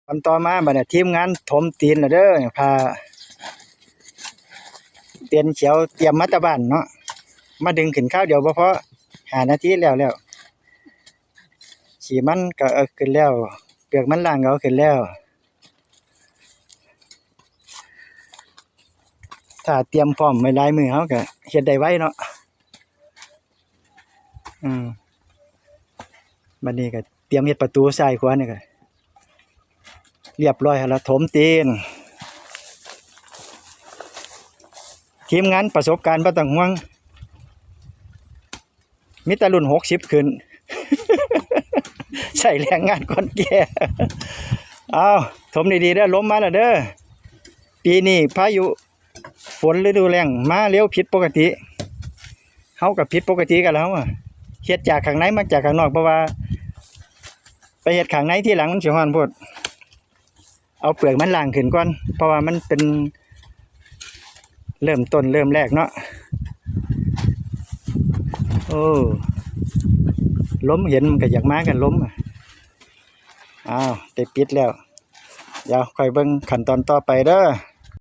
ຕອນຕໍ່ມາບັດນີ້ທີມງານຖົມຕີນແລ້ວເດີ ຜ້າເຕັນຂຽວຕຽມມາແຕ່ບ້ານເນາະ ມາດຶງຂຶ້ນຄາວດຽວບໍ່ພໍ ຫ້ານາທີແລ້ວແລ້ວ ຂີ້ມັນກໍເອົາຂຶ້ນແລ້ວ ເປືອກມັນລ້າງກໍເອົາຂຶ້ນແລ້ວ ຖ້າຕຽມພ້ອມໄວ້ຫຼາຍມື້ເຮົາກໍເຮັດໄດ້ໄວເນາະ. ອືມ ບັດນີ້ກໍຕຽມເຮັດປະຕູຊ້າຍຂວານີ້ກໍລຽບຮ້ອຍແລ້ວ ຖົມຕີນ ທີມງານປະສົບການບໍ່ຕ້ອງຫ່ວງ ມີແຕ່ລຸ້ນຫົກສິບຂຶ້ນ ໃຊ້ແຮງງານຄົນແກ່ ເອົາ ຖົມດີໆເດີ ລົມມາແລ້ວເດີ ປີນີ້ພາຍຸ ຝົນລະດູແລ້ງມາເລັວຜິດປົກກະຕິ ເຮົາກໍຜິດປົກກະຕິກັນແລ້ວ ເຮັດຈາກຂ້າງໃນມາຈາກຂ້າງນອກ ເພາະວ່າໄປເຮັດຂ້າງໃນທີຫຼັງມັນຊິຮ້ອນໂພດ ເອົາເປືອກມັນລ້າງຂຶ້ນກ່ອນ ເພາະວ່າມັນເປັນເລີ່ມຕົ້ນເລີ່ມແລກເນາະ ໂອ້ ລົມເຫັນມັນກໍຢາກມາກັນ ລົມ ອ້າວ ໄດ້ປິດແລ້ວ ດຽວຄ່ອຍເບິ່ງຂັ້ນຕອນຕໍ່ໄປເດີ.